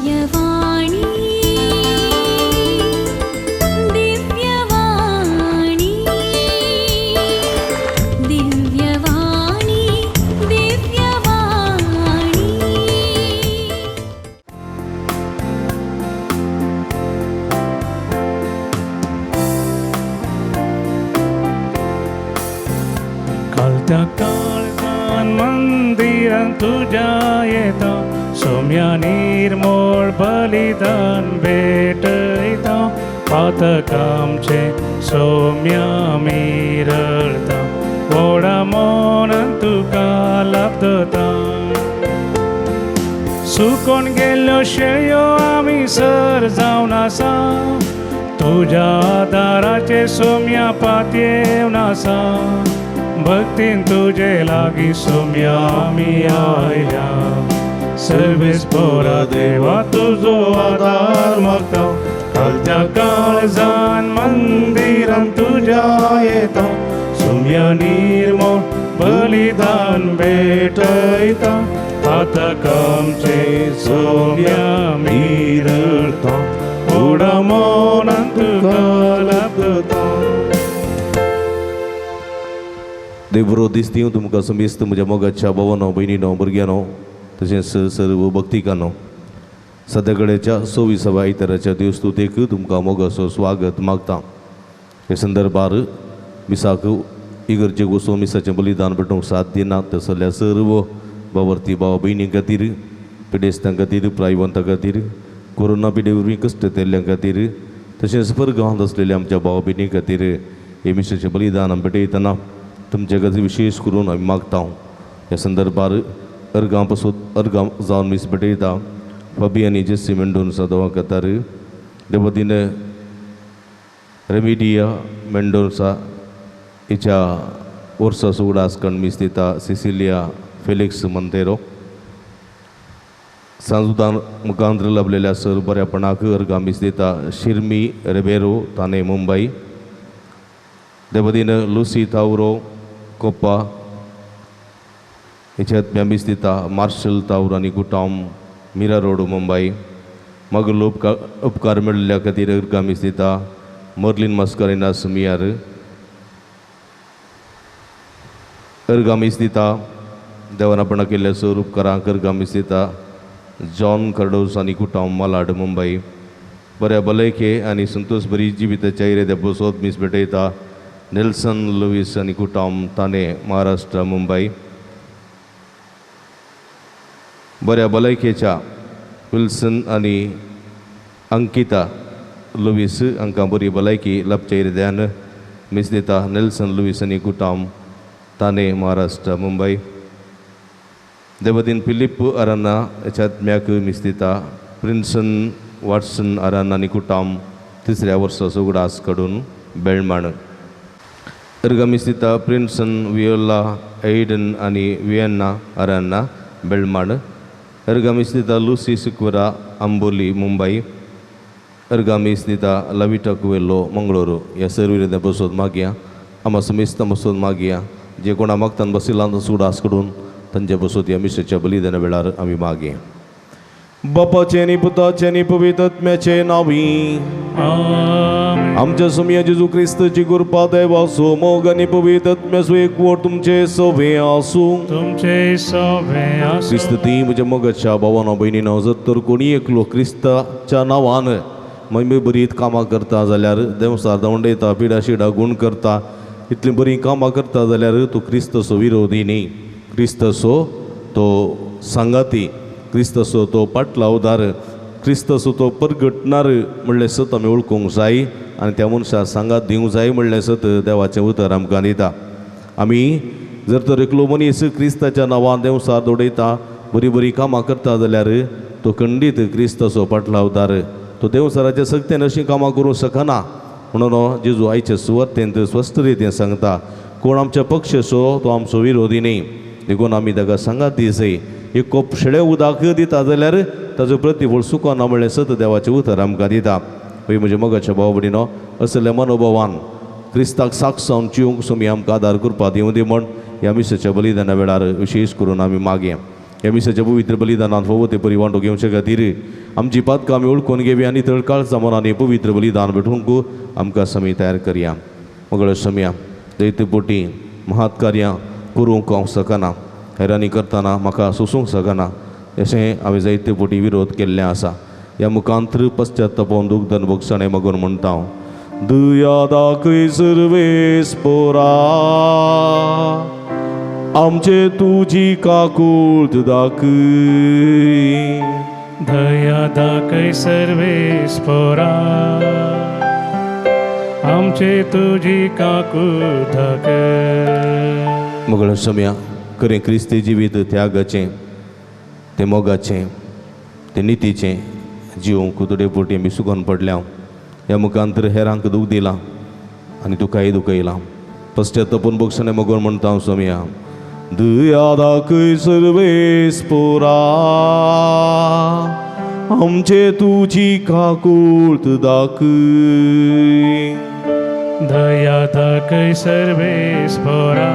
दिव्यवाणी, दिव्यवाणी, दिव्यवाणी, दिव्यवाणी. कालत्या काळजान मंदिरान तुज्या येता, सोम्या निर्मोळ बलिदान भेटयता. पातकामचे सोम्या मिरळता, व्हडा मोनान तुका लाभता. सुकोन गेल्ल्यो शेळयो आमी सर जावन आसा, तुज्या दाराचे सोम्या पातयेवन आसा. भक्तीन तुजे लागीं सोम्या आमी आयल्या, सर्वेस पोरा देवा तुजो आदार मागता. कालच्या काळजान मंदिरान तुज्या येता, सोम्या निर्मोळ बलिदान भेटयता. पातकामचे सोम्या मिरळता, व्हडा मोनान तुका लाभता. देव बरो दीस दिवं तुमकां समेस्त म्हज्या मोगाच्या भावानो, भयणीनो, भुरग्यांनो, तशेंच सर्व भक्तिकांनो. सद्या कडेच्या 26व्या आयताराच्या देवस्तुतेक तुमकां मोगाचो स्वागत मागता. हे संदर्भार मिसाक इगर्जेक वचून मिसाचें बलिदान भेटोवंक साथ दिना तसल्या सर्व बावरती भाव भयणी खातीर, पिडेस्तां खातीर, प्रायवंतां खातीर, कोरोना पिडे वरवीं कश्ट केल्ल्यां खातीर, तशेंच परगांवांत आसलेल्या आमच्या भाव भयणी खातीर हे मिसाचें बलिदान आमी भेटयतना तुमचे खातीर विशेश करून आमी मागता. ह्या संदर्भार अर्गां पसून अर्गां जावन मीस भेटयता फबी आनी जेसी मेंडोन्सा दवा कतार, देवतीन रेमिडिया मेंडोन्सा हिच्या वर्सा उगडास कण मीस दिता सिसिलिया फेलिक्स मंतेरो. सांजुदान मुखांत्र लाभलेल्या सर बऱ्यापणाक अर्गां मीस दिता शिर्मी रेबेरो, ताणे, मुंबय. देवदीन लुसी तावरो, कोप्पा हिच्या मीस दिता मार्शल तावर आनी कुटाम, मीरा रोड, मुंबय. मागीर उपकार मेळिल्ल्या खातीर अर्गां मीस दिता मर्लीन मस्करिनास मियार. अर्गां मीस दिता देवान आपणा केल्ल्या सर उपकारांक अर्गां मीस दिता जॉन कर्डोस आनी कुटाम, मलाड, मुंबय. बऱ्या भलायके आनी संतोष बरी जिविताच्या इराद्या बसोत मीस भेटयता नेल्सन लुईस आनी कुटाम, ताणे, महाराष्ट्र, मुंबय. बऱ्या भलायकेच्या विल्सन आनी अंकिता लुईस हांकां बरी भलायकी लाभच्या इराद्यान मीस दिता नेल्सन लुईस आनी कुटाम, ताणे, महाराष्ट्र, मुंबय. देवदीन फिलीप अराना ह्याच्या आत्म्याक मीस दिता प्रिन्सन वाटसन अराना आनी कुटाम, तिसऱ्या वर्साचो उगडास काडून, बेळमाण. अर्गां मीस दिता प्रिन्सन वियोला एडन आनी वियन्ना अराना, बेळमाण. अर्गां मीस दिता लुसी सिक्वरा, आंबोली, मुंबय. अर्गां मीस दिता लविटा कुवेल्लो, मंगळुरू. ह्या सर्व बसोत मागया आमा समेस्तां बसोत मागया, जे कोणा मागतान बशिल्ला उगडास काडून तांचे बसोत ह्या मिसाच्या बलिदाना वेळार आमी मागया. बापाचें आनी पुताचें आनी पवित्र आत्म्याचें नांवी. आमच्या सोमया जेजू क्रिस्ताची कृपा, देवाचो मोग आनी पवित्र आत्म्याचो एकवट तुमचे सवे आसूं. तुमचे सवे आसूं. क्रिस्त ती म्हज्या मोगाच्या भावानो, भयणीनो, जर तर कोणी एकलो क्रिस्ताच्या नांवान महिमे बरीत कामां करता जाल्यार, देंवसार धांवडयता, पिडा शिडा गूण करता, इतलीं बरीं कामां करता जाल्यार तूं क्रिस्ताचो विरोधी न्ही, क्रिस्ताचो तो सांगाती, क्रिस्ताचो तो पाटलावदार, क्रिस्ताचो तो परगटणार म्हणलें सत आमी वळखूंक जाय आनी त्या मनशाक सांगात दिवंक जाय म्हणलें सत देवाचें उतर आमकां दिता. आमी जर तर एकलो मनीस क्रिस्ताच्या नांवान देंवसार दवरयता, बरीं बरीं कामां करता जाल्यार तो खंडीत क्रिस्ताचो पाटलावदार, तो देंवसाराच्या सक्तेन अशीं कामां करूंक शकना. म्हणून जेजू आयचे सुवातेंत स्वस्थ रितीन सांगता, कोण आमच्या पक्षाचो तो आमचो विरोधी न्ही, देखून आमी ताका सांगात दिसय. एक कोप शेळे उदक दिता जाल्यार ताजो प्रतिफळ सुकोना म्हणलें सत देवाचें उतर आमकां दिता. हय म्हज्या मोगाच्या भाव भयणीनो, असल्या मनोभावान क्रिस्ताक साक्ष जावन जिवंक सोमी आमकां आदार करपाक दिवं दी म्हण ह्या मिसाच्या बलिदाना वेळार विशेश करून आमी मागया. ह्या मिसाच्या पवित्र बलिदानांत फावो ते परी वांटो घेवचे खातीर आमची पातकां आमी ओळखून घेवया आनी तळकाळ मनांनी पवित्र बलिदान भेटूंक आमकां समी तयार करया. मगळ समया दैत्य पोटी महात्कार्यां करूंक हांव शकना, हैरानी करतना म्हाका सोसूंक शकना अशें हांवें जायते पोटी विरोध केल्लें आसा. ह्या मुखांतर पश्चातापोवन दुखदन भोगसणें मागून म्हणटा हांव, दया दाखय सर्वेस पोरा, आमचे तुजी काकूळत दाखय. दया दाखय सर्वेस पोरा, आमचे तुजी काकूळ दाखय. मगळ समया खरें क्रिस्ती जिवीत त्यागाचें, तें मोगाचें, तें नितीचें जिवंक तुडे पोटी आमी सुकोन पडल्या. ह्या मुखांतर हेरांक दूख दिलां आनी तुकाय दुखयलां. पश्चातापून भोगसणें मगोन म्हणटा हांव सोमया, दया दाखय सर्वेस पोरा, आमचे तुजी काकूळत दाखय. दया दाखय सर्वेस पोरा,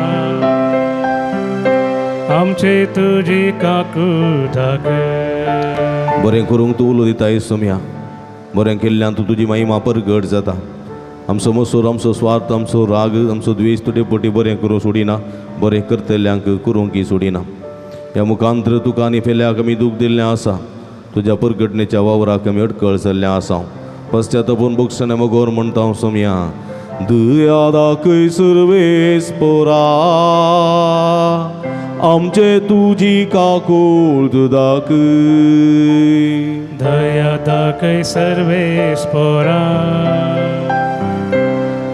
आमचे तुजी काकूळ दाखय. बरें करूंक तूं उलो दिताय सोमया, बरें केल्ल्यान तूं तुजी महिमा परगट जाता. आमचो मसूर, आमचो स्वार्थ, आमचो राग, आमचो द्वेश तुजे पोटी बरें करूंक सोडिना, बरें करतल्यांक करूंक सोडिना. ह्या मुखांतर तुका आनी फेल्याक आमी दूख दिल्लें आसा. तुज्या परगटणेच्या वावराक आमी अडकळ जाल्लें आसा. पश्चातापून भोगसणें मगोर म्हणटा हांव सोमया, दया दाखय सर्वेस पोरा, आमचे तुजी काकूळत दाखय. दया दाखय सर्वेस पोरा,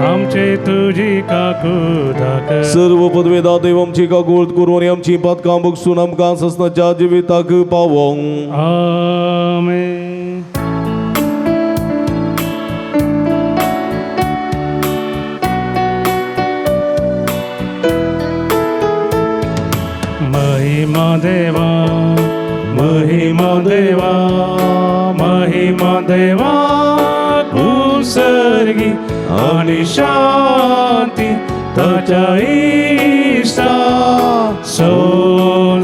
आमचे तुजी काकूळ दाखय. सर्व पदवेदा देव आमची काकूळत करून आनी आमची पातकां बगसून आमकां ससनाच्या जिविताक पावोंक. आमेन. महिमा देवा, महिमा देवा, महिमा देवा कुसर्गी आणि शांती ताच्या इष्टा संसारी.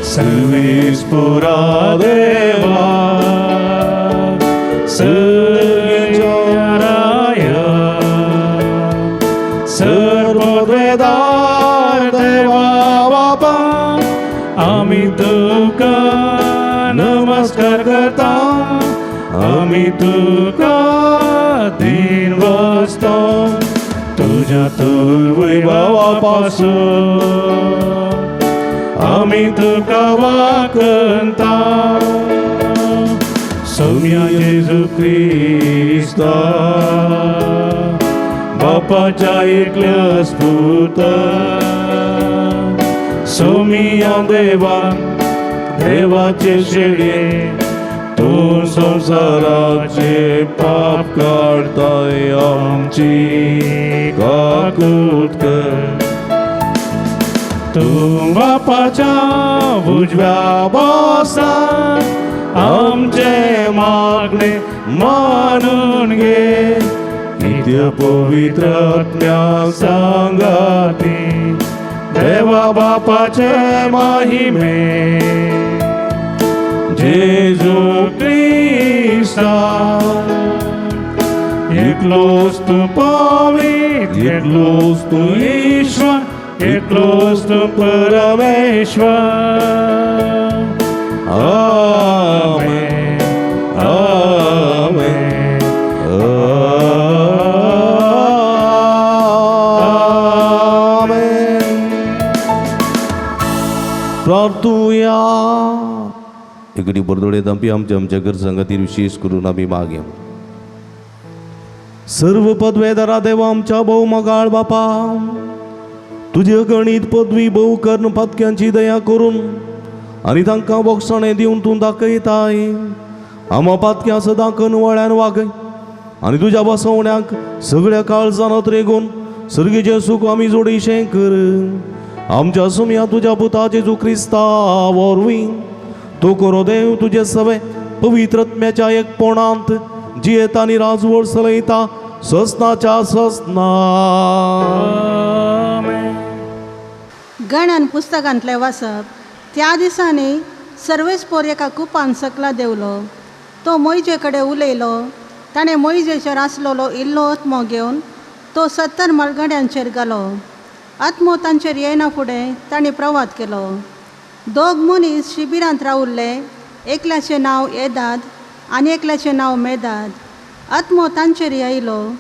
सर्वेस पुरा देवा, सर्वराय, सर्ववेदार देवा बापा, आम्ही तुका नमस्कार करता, आम्ही तुका दिन वाचतो तुझ्या वैभवापासून आम्ही तुका वाकंता. सौम्या जेजू क्रिस्ता, बापाच्या एकल्या स्फूर्त, सौम्या देवा, देवाचे शेळे, तूं संवसाराचे पाप काडताय, आमची काकूत कर. तूं बापाच्या उजव्या बसा, आमचे मागणे मानून घे. नित्य पवित्र आत्म्या सांगाती, देवा बापाचे महिमे, जेजू क्रिस्ता, एकलोच तूं पवित्र, एकलोच तूं ईश्वर, एकलोच तूं परमेश्वर. आमेन, आमेन, आमेन. प्रार्थुया. एकडे बरदोडे आमची आमच्या आमच्या गरजां खातीर विशेष करून आमी मागया. सर्व पदवेदारा देवा आमच्या भोव मोगाळ बापा, तुजे गणीत पदवी भोव कर्ण पातक्यांची दया करून आनी तांकां बोगसणें दिवन तूं दाखयताय. आमा पातक्यां सदां कनवळ्यान वागय आनी तुज्या बसवण्याक सगळ्या काळजान रेगून सर्गीचें सूख आमी जोडीशें कर. आमच्या सुमया तुज्या पुता जेजू क्रिस्ता वरवीं तो करो देव तुजे सवे पवित्र आत्म्याच्या एकपणांत जियेता आनी राजवड चलयता ससनाच्या ससना. आमेन. गणन पुस्तकांतलें वाचप. त्या दिसांनी सर्वेस्पोर एका कुपान सकला देंवलो. तो मोयजे कडेन उलयलो. ताणें मोयजेचेर आसलेलो इल्लो आत्मो घेवन तो 70 म्हालगड्यांचेर घालो. आत्मो तांचेर येयना फुडें तांणी प्रवाद केलो. दोग मनीस शिबिरांत रावल्ले. एकल्याचें नांव येदाद आनी एकल्याचें नांव मेदाद. आत्मो तांचेर आयलो.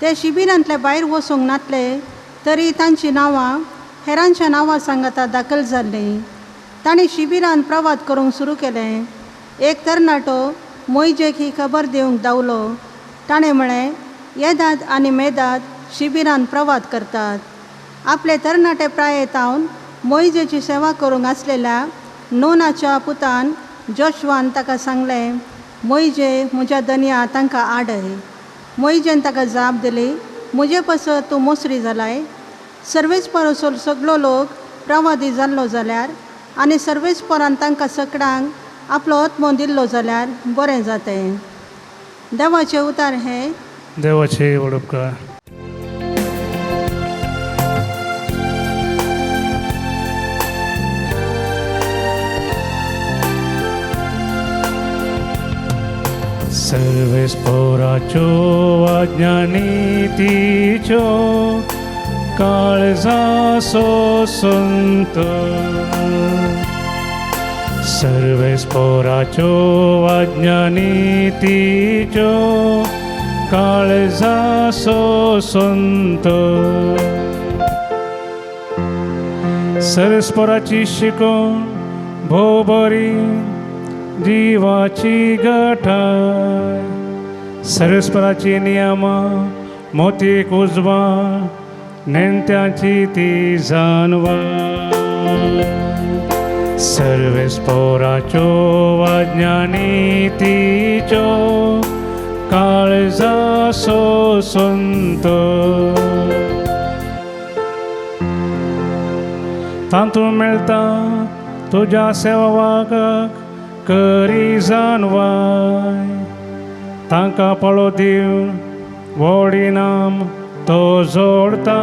ते शिबिरांतले भायर वचूंक नातले तरी तांचीं नांवां हेरांच्या नांवां सांगाता दाखल जाल्लीं. तांणी शिबिरांत प्रवाद करूंक सुरू केलें. एक तरणाटो मोयजेक ही खबर दिवंक धांवलो. ताणें म्हळें, येदाद आनी मेदाद शिबिरांत प्रवाद करतात. आपले तरणाटे प्रायेतावन मोयजेची सेवा करूंक आसलेल्या नोनाच्या पुतान जोशवान ताका सांगलें, मोयजे म्हज्या दनया तांकां आडय. मोयजेन ताका जाप दिली, म्हजे पसत तूं मोसरी जालाय. सर्वेस्पराचो सगलो लोक प्रवादी जाल्लो जाल्यार आनी सर्वेस्परान तांकां सकडांक आपलो आत्मो दिल्लो जाल्यार बरें जातें. देवाचें उतार हें. देवाचे व्हड उपकार. सर्वेस्पोराच्यो आज्ञानितीच्यो काळजासो संत. सर्वेस्पोराच्यो आज्ञानितीच्यो काळजासो संत. सर्वेस्पोराची शिकोवण भोव बरी जिवाची गठाय. सर्वेस्पराची नियमां मोतीक उजवा नेणत्याची ती जानवाय. सर्वेस्पोराच्यो आज्ञानितीच्यो काळजासो संत. तातूंत मेळटा तुज्या सेवाक करी जानवाय. तांकां पळो दिवन व्हड इनाम तो जोडता.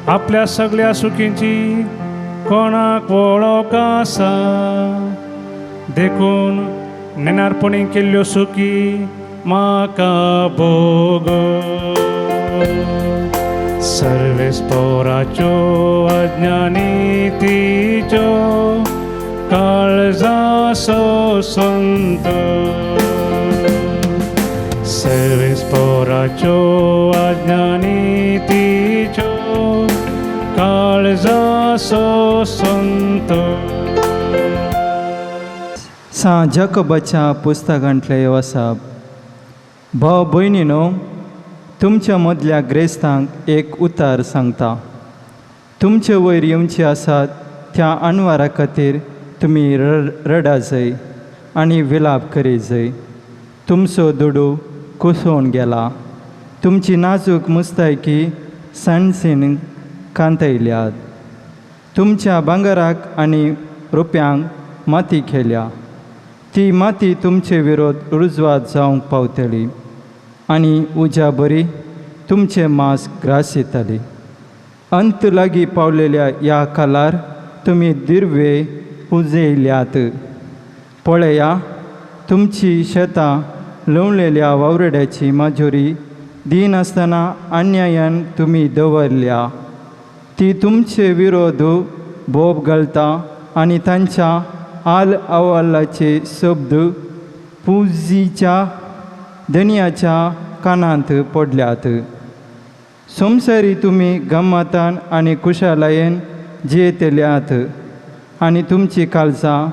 आपल्या सगल्या सुखींची कोणाक वळख आसा. देखून नेणारपणी केल्ल्यो सुखी म्हाका भोग. सर्वेस्पोराच्यो अज्ञानितीच्यो काळजासो संत. सर्वेस्पोराच्यो अज्ञानितीच्यो काळजासो संत. सां जाकोबाच्या पुस्तकांतले आसा. भाव भयणीनो, तुमच्या मदल्या ग्रेस्तांक एक उतार सांगता. तुमचे वयर येवचे आसात त्या अणवारा खातीर तुमी रडा जाय आनी विलाप करी जाय. तुमचो दुडू कुसोवन गेला. तुमची नाजूक मुस्तायकी सणसीन कांतयल्यात. तुमच्या भांगराक आनी रुपयांक माती केल्या. ती माती तुमचे विरोध रुजवात जावंक पावतली आनी उज्या बरी तुमचें मांस ग्रास येतली. अंत लागीं पावलेल्या ह्या कालार तुमी दिर्वे पुजयल्यात. पळया, तुमची शेतां लवलेल्या वावरड्याची माजोरी दिनासतना अन्यायान तुमी दवरल्या. ती तुमचे विरोध बोब घालता आनी तांच्या आल अहवालाचे शब्द पुजीच्या धनयाच्या कानांत पडल्यात. संवसारी तुमी गम्मतान आनी कुशालायेन जियेतल्यात आनी तुमची काळजां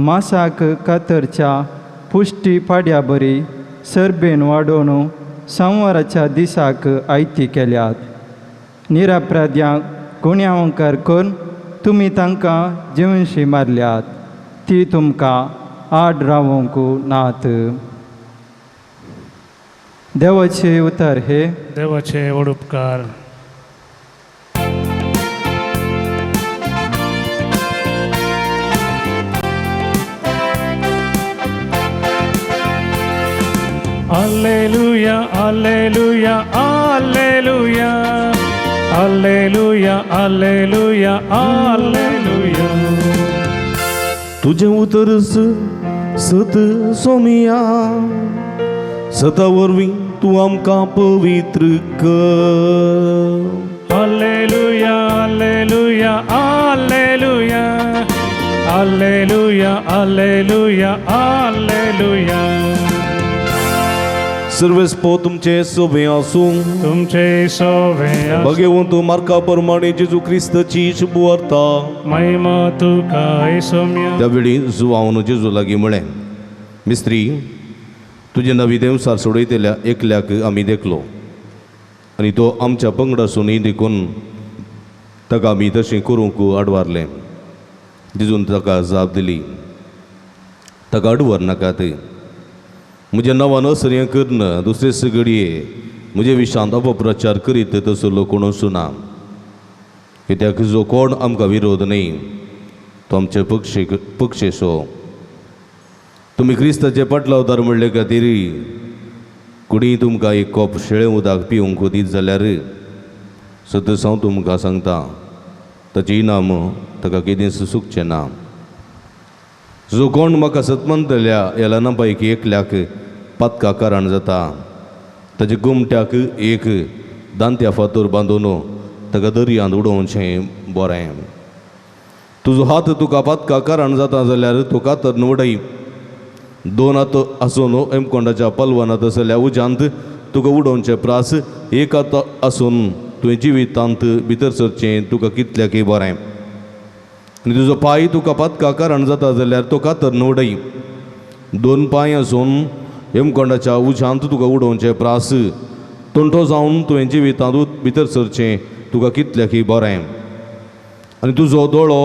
मासाक कातरच्या पुश्टी पाड्या बरी सरबेन वाडोवन संवाराच्या दिसाक आयती केल्यात. निरापराध्यांक गुन्यांवकार करून तुमी तांकां जिवनशी मारल्यात. ती तुमकां आड रावंक नात. देवाचे उतर हे. देवाचे व्हड उपकार. Alleluia, alleluia, alleluia, alleluia, alleluia, alleluia. तुजें उतरच सत सोमिया, सता वरवीं तूं आमकां पवित्र कर। Alleluia, alleluia, alleluia, alleluia, alleluia, alleluia. सर्वेस्पो तुमचे सोबे आसूं। तुमचे सोवे। भगवंत मार्का प्रमाणे जेजू क्रिस्ताची शुभवार्ता। महिमा तुका सोम्या। त्यावेळी जुवावन जेजू लागीं म्हळें, मिस्त्री, तुजे नवी देंवसार सोडयतल्या एकल्याक आमी देखलो आनी तो आमच्या पंगडासूनय, देखून ताका आमी तशें करूंक आडवारलें। जेजून ताका जाप दिली, ताका आडवर नाकात। म्हज्या नांवान असरें करून दुसरे सगळये म्हजे विशांत अपप्रचार करीत तसलो कोण ना, कित्याक जो कोण आमकां विरोध न्हय तो आमचे पक्षे पक्षेसो। तुमी क्रिस्ताचे पाटलावदार म्हणले खातीर कोणीय तुमकां एक कोप शेळें उदक पिवंक दीत जाल्यार सतस हांव तुमकां सांगता, ताचें इनाम ताका केदींच सुकचें ना। जो कोण म्हाका सतमंतल्या ह्या ल्हाना पैकी एकल्याक पातका कारण जाता, ताचे गुमट्याक एक दांत्या फातोर बांदून ताका दर्यांत उडोवचें बरें। तुजो हात तुका पातका कारण जाता जाल्यार तो कातर उडय। दोन हात आसून हेमकोंडाच्या पलवनांत आसल्या उज्यांत तुका उडोवचें प्रास एक हात आसून तुवें जिवितांत भितर सरचें तुका कितल्याकय बरें। आनी तुजो पांय तुका पातका कारण जाता जाल्यार तो कातर उडय। दोन पांय आसून हेमकोंडाच्या उज्यांत तुका उडोवचें प्रास तोंटो जावन तुवें जिवितांत भितर सरचें तुका कितल्याकय बरें। आनी तुजो दोळो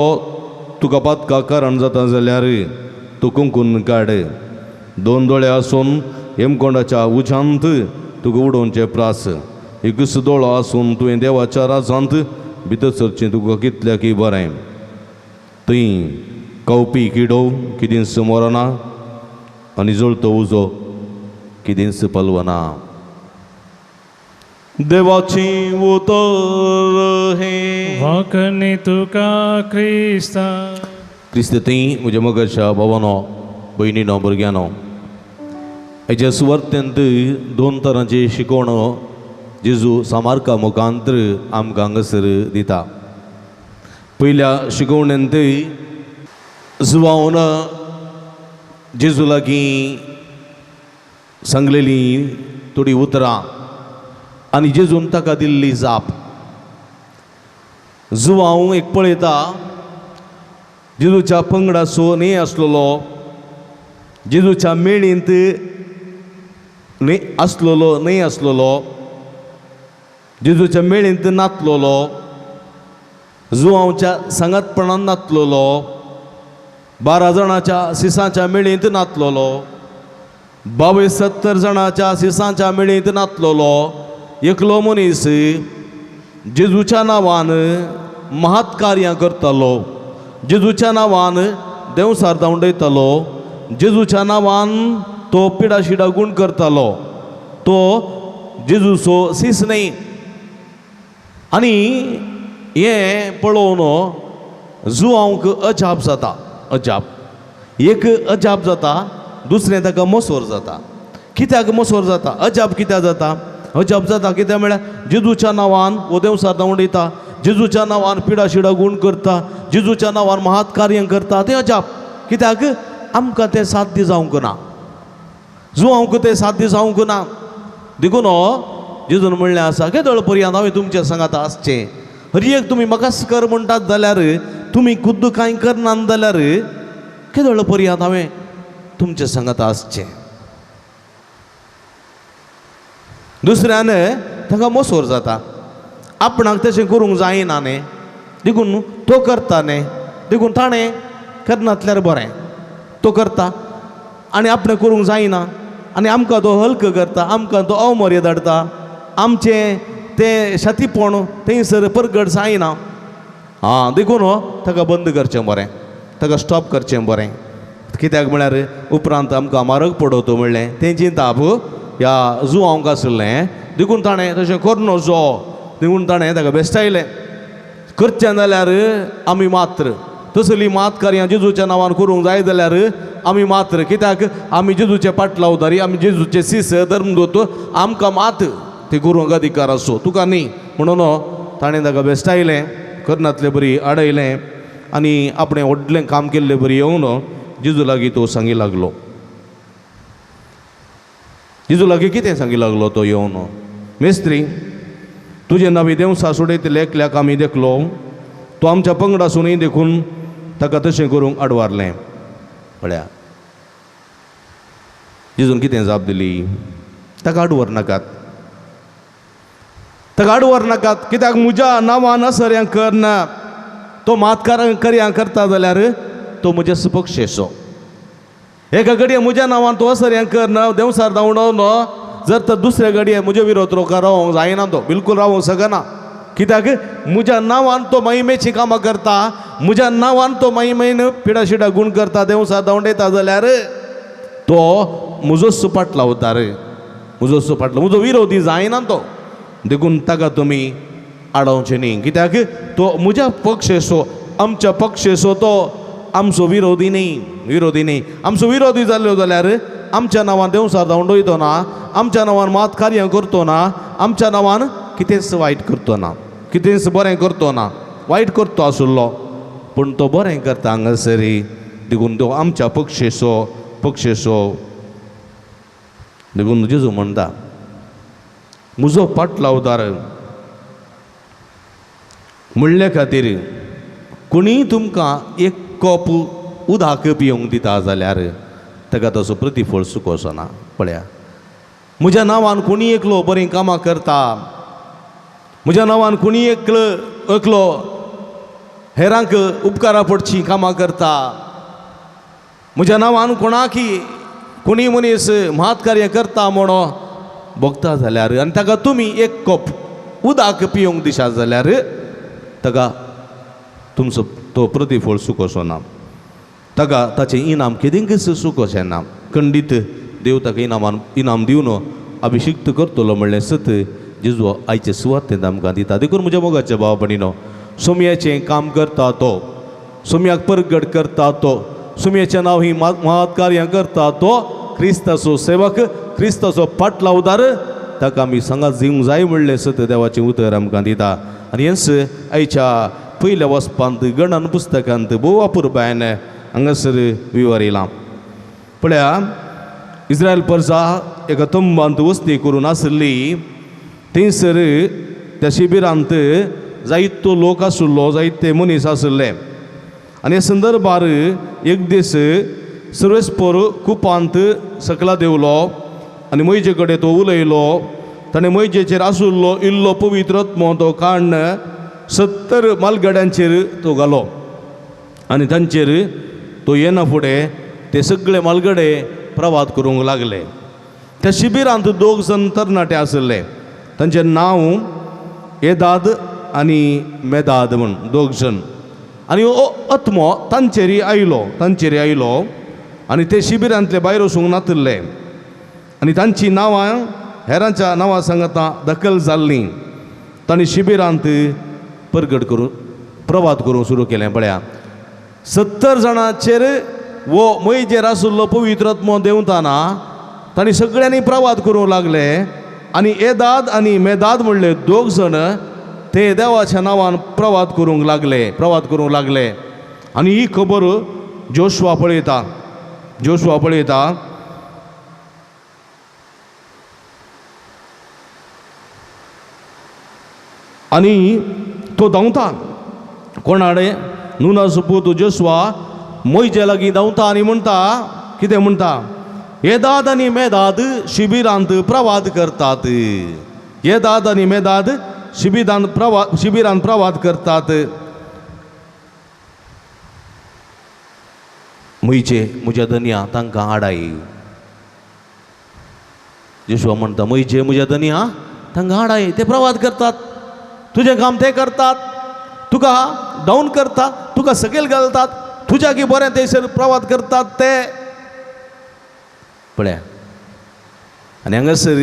तुका पातका कारण जाता जाल्यार तो कुंकून काड। दोन दोळे आसून हेमकोंडाच्या उज्यांत तुका उडोवचें प्रास एकूच दोळो आसून तुवें देवाच्या राजांत भितर सरचें तुका कितल्याकय बरें। थंय कवपी किडो कितेंच मरना आनी जळतो उजो कितेंच पलवना। देवाची उतर हें। वाकणी तुका क्रिस्ता। क्रिस्त थंय म्हज्या मोगाच्या भावानो, भयणीनो, भुरग्यांनो, हेच्या सुवार्तेंत दोन तरांची शिकवण जेजू सामार्का मुखांतर आमकां हांगासर दिता। पयल्या शिकवणेंत जुवावन जेजू लागीं सांगलेली थोडी उतरां आनी जेजून ताका दिल्ली जाप। जुवांव एक पळयता जेजूच्या पंगडाचो न्हय आसलेलो, जेजूच्या मेळींत न्हय आसलेलो, न्हय आसलेलो, जेजूच्या मेळींत नातलेलो, जुवांवच्या सांगातपणान नातलेलो, 12 जाणाच्या सिसांच्या मेळींत नातलेलो, 22-70 जाणाच्या सिसांच्या मेळींत नातलेलो एकलो मनीस जेजूच्या नांवान महत् कार्यां करतालो, जेजूच्या नांवान देंवसार धांवडयतालो, जेजूच्या नांवान तो पिडाशिडा गूण करतालो, तो जेजूचो सीस न्हय। आनी हें पळोवन जुवांक अजाप जाता, अजाप एक अजाप जाता, दुसरें ताका मोसोर जाता। कित्याक मोसोर जाता, अजाप कित्याक जाता? अजाप जाता कित्याक म्हळ्यार जेजूच्या नांवान हो देंवसार धांवडयता, जेजूच्या नांवान पिडाशिडा गूण करता, जेजूच्या नांवान महात कार्य करता, तें अजाप कित्याक आमकां तें साध्य जावंक ना, जुवांक तें साध्य जावंक ना। देखून जेजून म्हणलें आसा, केदळ पर्यंत हांवें तुमच्या सांगात आसचें, हर एक तुमी म्हाकाच कर म्हणटात जाल्यार तुमी खुद्द कांय करनात जाल्यार केदळ पर्यंत हांवें तुमच्या सांगात आसचें। दुसऱ्यान ताका मोसोर जाता, आपणाक तशें करूंक जायना न्ही, देखून तो करता न्ही, देखून ताणें करनातल्यार बरें, तो करता आनी आपणें करूंक जायना आनी आमकां तो हल्क करता, आमकां तो अवमर्याद हाडटा, आमचें तें शातीपण थंयसर परगट जायना। आं, देखून ताका बंद करचें बरें, ताका स्टॉप करचें बरें, कित्याक म्हळ्यार उपरांत आमकां म्हारग पडत म्हणलें तें चिंताप ह्या जुवांक आसलें, देखून ताणें तशें करून जो, देखून ताणें ताका बेस्टायलें। करचें जाल्यार आमी मात्र तसली मात कार्यां जेजूच्या नांवान करूंक जाय जाल्यार आमी मात्र, कित्याक आमी जेजूचे पाटलावदारी, आमी जेजूचे सीस धर्मदूत, आमकां मात ते करूंक अधिकार आसो, तुका न्ही. म्हणून ताणें ताका बेस्टायलें, करनातले बरी आडयलें आनी आपणें व्हडलें काम केल्ले बरी येवन जेजू लागीं तो सांगी लागलो. जेजू लागीं कितें सांगी लागलो तो येवन, मेस्त्री तुजें नवी देवसा सोडयतले एकल्याक आमी देखलो, तो आमच्या पंगडासूनय देखून ताका तशें करूंक आडवारलें. पळया जेजून कितें जाप दिली, ताका आडवर नाकात, ताका आडवर नाकात, कित्याक म्हज्या नांवान असर्यां करना, तो मात कार्यां करता जाल्यार तो म्हज्या सपक्षेचो. एका घडये म्हज्या नांवान तो असर्यां करना, देंवसार धांवडोवन जर तर दुसऱ्या घडये म्हज्या विरोध रोका रावोंक जायना, तो बिलकूल रावोंक शकना, कित्याक म्हज्या नांवान तो महिमेची कामां करता, म्हज्या नांवान तो महिमेन पिडाशिडा गूण करता, देंवसार धांवडयता जाल्यार तो म्हजोच पाटलावता रे, म्हजोच पाटला, म्हजो विरोधी जायना तो, देखून ताका तुमी आडोवचें न्ही, कित्याक तो म्हज्या पक्षेचो, आमच्या पक्षेचो, तो आमचो विरोधी न्ही, विरोधी न्ही. आमचो विरोधी जाल्लो जाल्यार आमच्या नांवान देंवसार धांवडयतो ना, आमच्या नांवान मात कार्यां करतो ना, आमच्या नांवान कितेंच वायट करतो ना, कितेंच बरें करतो ना, वायट करतो आशिल्लो पूण तो बरें करता हांगासरी, देखून तो आमच्या पक्षेचो, पक्षेचो. देखून जेजू म्हणटा म्हजो पाटलावदार म्हणले खातीर कोणीय तुमकां एक कप उदक पिवंक दिता जाल्यार ताका तसो प्रतिफळ सुकोसो ना. पळया म्हज्या नांवान कोणी एकलो बरीं कामां करता, म्हज्या नांवान कोणी एकलो एकलो हेरांक उपकारा पडचीं कामां करता, म्हज्या नांवान कोणाकी कोणी मनीस म्हात कार्य करता म्हणून भोगता जाल्यार आनी ताका तुमी एक कप उदक पिवंक दिशात जाल्यार ताका तुमचो तो प्रतिफळ सुकोसो ना, ताका ताचें इनाम केदींकच सुकोचें ना. खंडीत देव ताका इनामान इनाम दिवन अभिशिक्त करतलो म्हणलें सत जेजू आयचे सुवातेंत आमकां दिता. देखून म्हज्या मोगाच्या भाव भयणीनो, सोमयाचें काम करता तो, सोमयाक परगट करता तो, सोमयाचें नांव ही महत् कार्यां करता तो क्रिस्ताचो सेवक, क्रिस्ताचो पाटलावदार, ताका आमी सांगात दिवंक जाय म्हणलें सत देवाचें उतर आमकां दिता. आनी हेंच आयच्या पयल्या वचपांत गणन पुस्तकांत भोव अपुरबायन हांगासर विवरिलां. पळया इस्रायल परसा एका तंबांत वस्ती करून आशिल्ली, थंयसर त्या शिबिरांत जायतो लोक आशिल्लो, जायते मनीस आशिल्ले. आनी ह्या संदर्भार एक दीस सर्वेस्पोर कुपांत सकला देंवलो आनी मोयजे कडेन तो उलयलो. ताणें मोयजेचेर आशिल्लो इल्लो पवित्र आत्मो तो काडून 70 मालगाड्यांचेर तो घालो आनी तांचेर तो येना फुडें ते सगळे मालगडे प्रवाद करूंक लागले. त्या शिबिरांत दोग जाण तरणाटे आशिल्ले, तांचें नांव येदाद आनी मेदाद म्हूण दोग जाण. आनी हो आत्मो तांचेर आयलो, तांचेर आयलो आनी ते शिबिरांतले भायर वचूंक नातिल्ले आनी तांचीं नांवां हेरांच्या नांवां सांगता दखल जाल्लीं. तांणी शिबिरांत परगट करून प्रवाद करूंक सुरू केलें. पळया 70 जाणांचेर वो मोयजेर आशिल्लो पवित्र आत्मो देंवताना तांणी सगळ्यांनी प्रवाद करूंक लागले आनी येदाद आनी मेदाद म्हणले दोग जाण ते देवाच्या नांवान प्रवाद करूंक लागले, प्रवाद करूंक लागले. आनी ही खबर जोशवा पळयता, जोशवा पळयता. आनी तो धांवता कोणाडे नुनाचो पूत जोशवा मोयजे लागीं धांवता आनी म्हणटा, कितें म्हणटा, येदाद आनी मेदाद शिबिरांत प्रवाद करतात, येदाद आनी मेदाद शिबिरांत शिबिरांत प्रवाद करतात. म्हयचे म्हज्या धनया तांकां आडाय. जोशवा म्हणटा म्हयचे म्हज्या धनया तांकां आडाय, ते प्रवाद करतात, तुजें काम ते करतात, तुका डावन करतात, तुका सकयल घालतात, तुज्या की बरें थंयसर प्रवाद करतात ते. पळया आनी हांगासर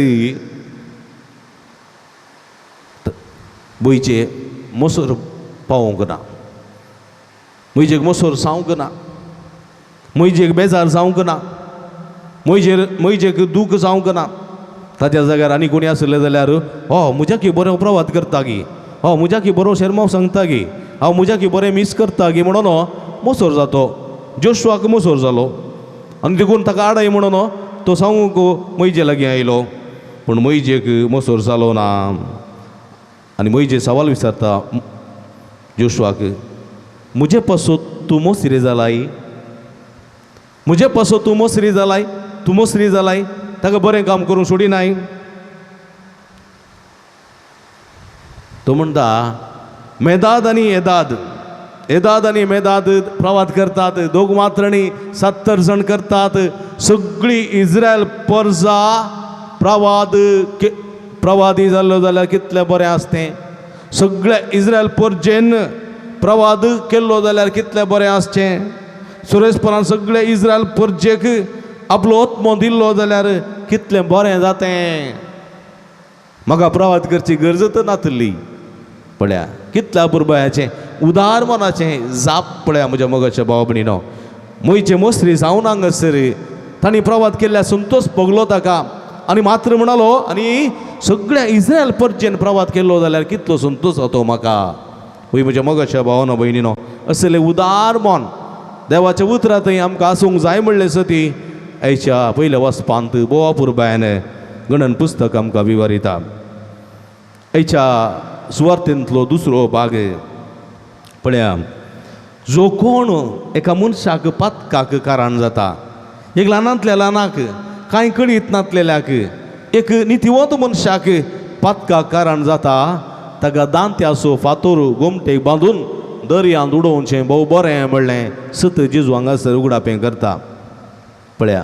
गोंयचे मोसर पावोवंक ना. म्हजेक मोसोर जावंक ना, म्हजेक बेजार जावंक ना, म्हजेर म्हजेक दूख जावंक ना. ताच्या जाग्यार आनी कोणी आसले जाल्यार हो म्हज्याकी बरो प्रवाद करता गी, हो म्हज्याकी बरो शेरमांव सांगता गी, हांव म्हज्याकी बरें मीस करता गी म्हणून मोसोर जातो. जोशुआक मोसोर जालो आनी देखून ताका आडाय म्हणून तो सांगूंक मैजे लागीं आयलो, पूण मैजेक मोसोर जालो ना. आनी मैजे सवाल विचारता जोशुआक, म्हजे पासत तूं मोसरी जालाय, म्हजे पासत तूं मोसरी जालाय, तूं मोसरी जालाय, ताका बरें काम करूंक सोडिनाय. तो म्हणटा मेदाद आनी येदाद, येदाद आनी मेदाद प्रवाद करतात, दोग मात्रणी 70 जाण करतात, सगळी इस्रायल परजा प्रवाद प्रवादी जाल्लो जाल्यार कितलें बरें आसतें, सगळ्या इस्रायल परजेन प्रवाद केल्लो जाल्यार कितलें बरें आसचें, सुरेशपणान सगळे इस्रायल परजेक आपलो आत्मो दिल्लो जाल्यार कितलें बरें जातें. म्हाका प्रवाद करची गरज तर नातली. पळया कितल्या पुरबायाचें उदार मनाचें जाप पळया म्हज्या मोगाच्या भाव भयणीनो. म्हयचे मोसरी जावन हांगासर तांणी प्रवाद केल्ल्या संतोश भोगलो ताका आनी मात्र म्हणालो आनी सगळ्या इस्रायल परजेन प्रवाद केल्लो जाल्यार कितलो संतोश जातो म्हाका. वय म्हज्या मोगाच्या भावानो भयणीनो, असले उदार मन देवाच्या उतरां थंय आमकां आसूंक जाय म्हणलें सती आयच्या पयल्या वचपांत बोवा पुरबायान गणन पुस्तक आमकां विवरिता. आयच्या सुवार्थेंतलो दुसरो भाग पळया, जो कोण एका मनशाक पातकाक कारण जाता, एक ल्हानांतल्या ल्हानाक कांय कळीत नातलेल्याक एक नितिवंत मनशाक पातकाक कारण जाता, ताका दांत्याचो फातोर गोमटेक बांदून दर्यांत उडोवचें भोव बरें म्हणलें सत जेजू हांगासर उगडापें करता. पळया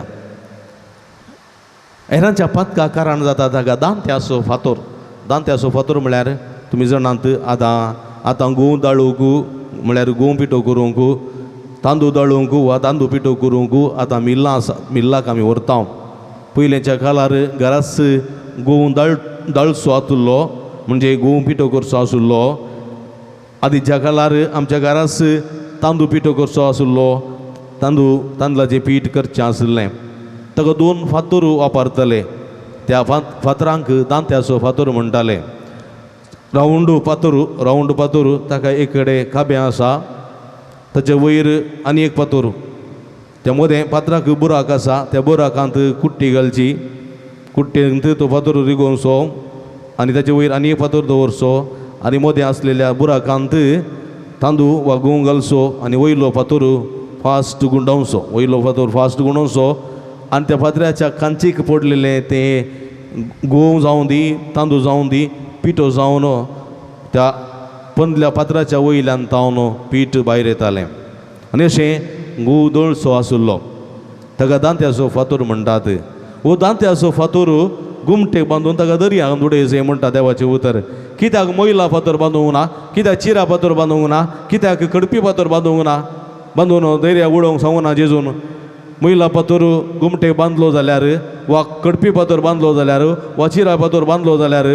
हेरांच्या पातकाक कारण जाता ताका दांत्याचो फातोर. दांत्याचो फातोर म्हळ्यार तुमी जाणात आतां आतां गोंव दाळूंक म्हळ्यार गोंव पिठो करूंक, तांदूळ दाळूंक वा तांदूळ पिठो करूंक आतां मिल्लां आसा, मिल्लाक आमी व्हरता. पयलींच्या काळार घराच गोंव दाळचो आसलो, म्हणजे गोंव पिठो करचो आशिल्लो. आदींच्या काळार आमच्या घराच तांदूळ पिठो करचो आशिल्लो, तांदूळ तांदळाचें पीठ करचें आशिल्लें. ताका दोन फातोर वापरताले, त्या फातरांक दांत्याचो फातोर म्हणटाले. रावंड फातोर, रावंड फातोर ताका एक कडेन खाबें आसा, ताचे वयर आनी एक फातोर, त्या मदें फातराक बुराक आसा, त्या बुराकांत कुट्टी घालची, कुट्टेंत तो फातोर रिगोवचो आनी ताचे वयर आनी एक फातोर दवरचो आनी मदें आसलेल्या बुराकांत तांदूळ वा गोंव घालचो आनी वयलो फातोर फास्ट गुंडावचो, वयलो फातोर फास्ट गुंडावचो आनी त्या फातराच्या कांचीक पडलेलें तें गोंव जावं दी, तांदूळ जावं दी, पिठो जावन त्या पंदल्या फातराच्या वयल्यान तावन पीठ भायर येतालें आनी अशें गोव दळसो आशिल्लो. ताका दांत्याचो फातोर म्हणटात. हो दांत्याचो फातोर गुमटेक बांदून ताका दर्यांत उडयचें म्हणटा देवाचें उतर. कित्याक मैला फातोर बांदूंक ना, कित्याक चिरा फातोर बांदूंक ना, कित्याक कडपी फातोर बांदूंक ना, बांदून दर्या उडोवंक सांगूना जेजून. मैला फातोर गुमटेक बांदलो जाल्यार वा कडपी फातोर बांदलो जाल्यार वा चिरा फातोर बांदलो जाल्यार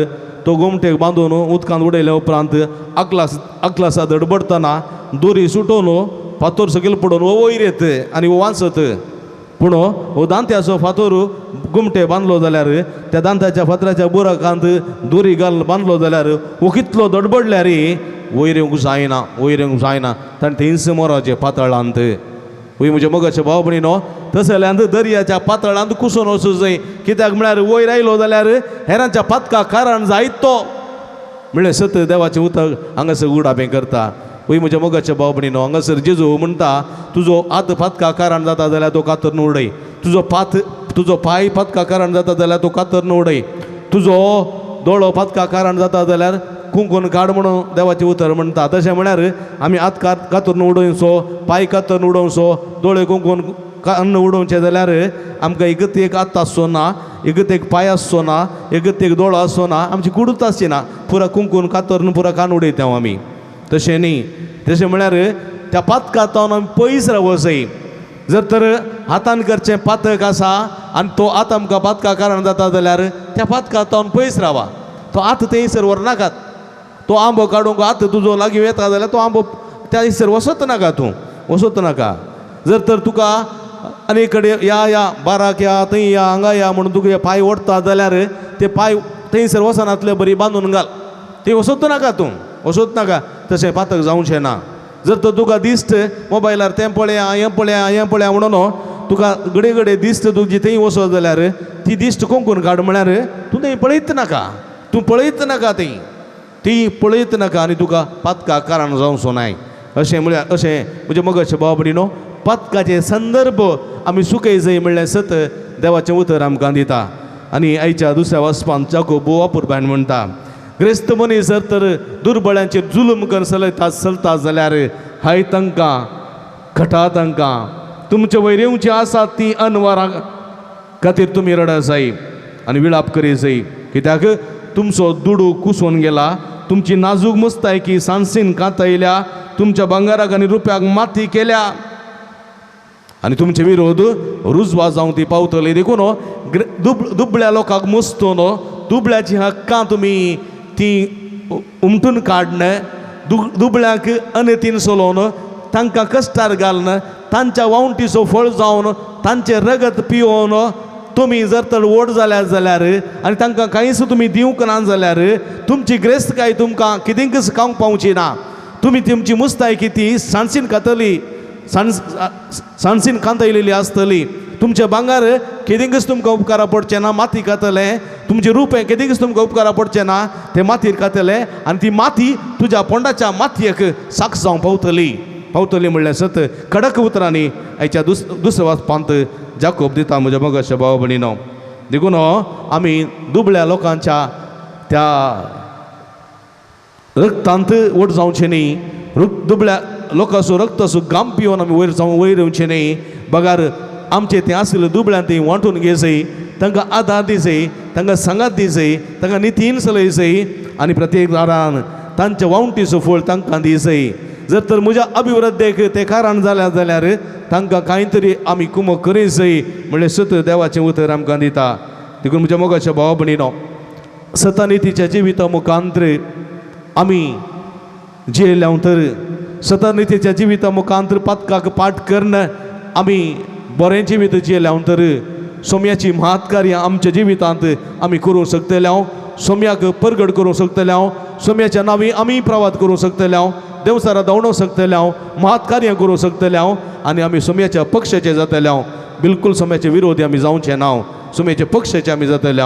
तो गोमटेक बांदून उदकांत उडयल्या उपरांत अकलास अकलासा धडपडटना दोरी सुटोवन फातोर सकयल पडून हो वयर येत आनी हो वांचत. पूण हो दांत्याचो फातोर गुमटे बांदलो जाल्यार त्या दांत्याच्या फातराच्या बुराकांत दोरी घाल बांदलो जाल्यार हो कितलो धडपडल्यार वयर येवंक जायना, वयर येवंक जायना, ताणें थंयच मोराचें पातळांत. वय म्हज्या मोगाच्या भाव भयणीनो, तशें जाल्यार दर्याच्या पातळांत कुसून वचूं जाय, कित्याक म्हळ्यार वयर आयलो जाल्यार हेरांच्या पातकाक कारण जायत तो म्हणलें सत देवाचें उतक हांगासर उगडापें करता. वय म्हज्या मोगाच्या भाव भयणीनो, हांगासर जेजू म्हणटा तुजो हात पातकाक कारण जाता जाल्यार तो कातरून उडय, तुजो पात तुजो पांय पातकाक कारण जाता जाल्यार तो कातरून उडय, तुजो दोळो पातकाक कारण जाता जाल्यार कुंकून काड म्हणून देवाचें उतर म्हणटा. तशें म्हळ्यार आमी हात कातरून उडोवचो, पांय कातरून उडोवचो, दोळे कुंकून अन्न उडोवचें जाल्यार आमकां एकत एक हात आसचो ना, एकत एक पांय आसचो ना, एकत एक दोळो आसचो ना, आमची कुडूच आसची ना, पुरा कुंकून कातरून पुरा कान उडयता आमी. तशें न्ही, तशें म्हळ्यार त्या पातकांत आमी पयस रावूंक जाय. जर तर हातान करचें पातक आसा आनी तो हात आमकां पातका कारण जाता जाल्यार त्या पातकांत पयस रावा, तो हात थंयसर व्हरनाकात. तो आंबो काडूंक हात तुजो लागीं येता जाल्यार तो आंबो त्या दिसर वसत नाका, तूं वसत नाका. जर तर तुका आनी कडेन या या बाराक या थंय या हांगा या म्हणून तुका पांय ओडटा जाल्यार ते पांय थंयसर वचनातले बरी बांदून घाल, थंय वसत नाका, तूं वसत नाका. तशें पातक जावचें ना. जर तर तुका दिस्त मोबायलार तें पळया हें पळया हें पळया म्हणून तुका घडये घडये दिस्त तुजी थंय वचत जाल्यार ती दिश्ट कोंकून काड म्हळ्यार तूं थंय पळयत नाका, तूं पळयत नाका, थंय ती पळयत नाका आनी तुका पातकाक कारण जावचो नाय. अशें म्हळ्यार अशें म्हज्या मगचे भाव भयणीनो, पातकाचे संदर्भ आमी सुकय जाय म्हणल्यार सत देवाचें उतर आमकां दिता. आनी आयच्या दुसऱ्या वाचपान जाकोब वापुरबायन म्हणटा, ग्रेस्त मनीस जर तर दुर्बळ्यांचेर जुलूम करून चलयता चलता जाल्यार हाय तांकां, खटा तांकां, तुमचे वयर येवची आसात ती अनवरां खातीर तुमी रडा जाय आनी विळाप करी जाय, कित्याक तुमचो दुडू कुसून गेला, तुमची नाजूक मुस्तायकी सांसीन कांतयल्या, तुमच्या भांगाराक आनी रुपयाक माती केल्या आनी तुमचे विरोध रुजवा जावंक ती पावतली. देखून दुबळ्या लोकांक मुस्तो न्हू, दुबळ्याची हक्कां तुमी ती उमटून काडन, दुबळ्यांक अनेतीन चलोवन तांकां कश्टार घालून तांच्या वावंटीचो फळ जावन तांचें रगत पिवन तुमी जर तर व्हड जाल्यार जाल्यार आनी तांकां कांयच तुमी दिवंक ना जाल्यार तुमची ग्रेस्तकाय तुमकां कितेंकच खावंक पावची ना. तुमी तुमची मुस्तायकी ती सांडसीन खातली, सांडसीन कांतयलेली आसतली. तुमचें भांगर कितेंकच तुमकां उपकारा पडचें ना, माती खातलें. तुमचें रुपें कितेंकच तुमकां उपकारा पडचें ना, तें मातयेर खातलें आनी ती माती तुज्या पोंडाच्या मातयेक साक्ष जावंक पावतली. पावतली म्हणल्यार सत कडक उतरांनी आयच्या दुसऱ्या वाचपांत जाकोब दिता म्हज्या मोगाच्या भाव भयणीनो. देखून आमी दुबळ्या लोकांच्या त्या रक्तांत वट जावचें न्ही, दुबळ्या लोकांचो रक्ताचो घाम पिवन आमी वयर जावं वयर येवचें न्ही, बगार आमचें तें आशिल्लें दुबळ्यान ती वांटून घेजय, तांकां आदार दिजय, तांकां सांगात दिजय, तांकां नितीन चलयजय आनी प्रत्येक दारान तांच्या वावंटीचो फळ तांकां दिजय. जर तर म्हज्या अभिवृद्धेक तें कारण जाल्या जाल्यार तांकां कांय तरी आमी कुमक करी जाय म्हणलें सत देवाचें उतर आमकां दिता. देखून म्हज्या मोगाच्या भावा भयणीनो, सतानितीच्या जिविता मुखांतर आमी जियेल्या तर सतानितीच्या जिविता मुखांतर पातकाक पाठ करून आमी बरें जिवीत जियेल्या तर सोम्याची महत्कार्य आमच्या जिवितांत आमी करूंक शकतले, सोम्याक परगट करूंक शकतले, सोम्याच्या नांवी आमी प्रवाद करूंक शकतले, देवसारा धांवडोवंक शकतले, महत्कार्य करूंक शकतले आनी आमी सोम्याच्या पक्षाचे जातले. बिलकूल सोम्याचे विरोधी आमी जावचे ना, सोम्याच्या पक्षाचे आमी जातले.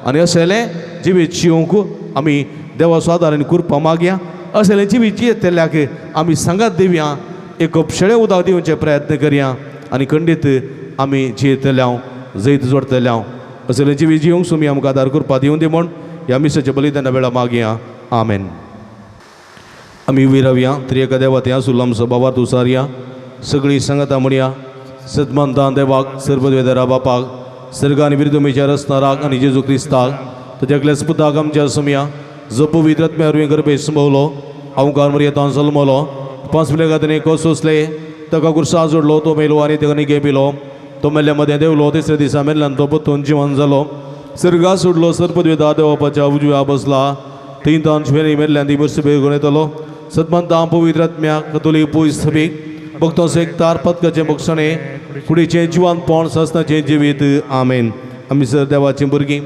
आनी असलें जिवीत जिवंक आमी देवाचो आदार आनी कृपा मागया. असलें जिवीत जियेतल्याक आमी सांगात दिवया, एक शेळे उदक दिवचे प्रयत्न करया आनी खंडीत आमी जियेतले, जैत जोडतले. असलें जिवीत जिवंक सुमी आमकां आदार कृपा दिवन दी म्हूण ह्या मिसाच्या बलिदाना वेळा मागया. आमेन. आमी उबी रावया. त्रिएका देवा ते आसूल आमचो बाबार तुसारया. सगळीं सांगाता म्हणया, सदमानतान देवाक, सर्वद्वेदरा बापाक, सर्ग आनी विरदुमेच्या रचणाराक आनी जेजू क्रिस्ताक ताच्या एकल्याच पुताक आमच्या सुमया, जो पवित्र आत्म्या वरवीं गर्भे संभवलो, अवकार मरियेंत जल्मलो, पांच मिलेगांनी सोंसले, ताका कुर्सा जोडलो, तो मेलो आनी ताका निगे पिलो, तो मेल्ल्या मदें देंवलो, तिसऱ्या दिसा मेल्ल्यान तो परतून जिवन जालो, सर्गा सोडलो, सर्पद्वेदा देवापाच्या उजव्या बसला, थंय तान शिवेनी मेल्ल्यान ती मर्सी बेगून येतलो. सदमंता पवित्र आत्म्या कतोलीक पयस सभेक भक्तांचो एकतार पदकाचें बक्षणें कुडीचें जिवानपण ससनाचें जिवीत. आमेन. आमी सर देवाचीं भुरगीं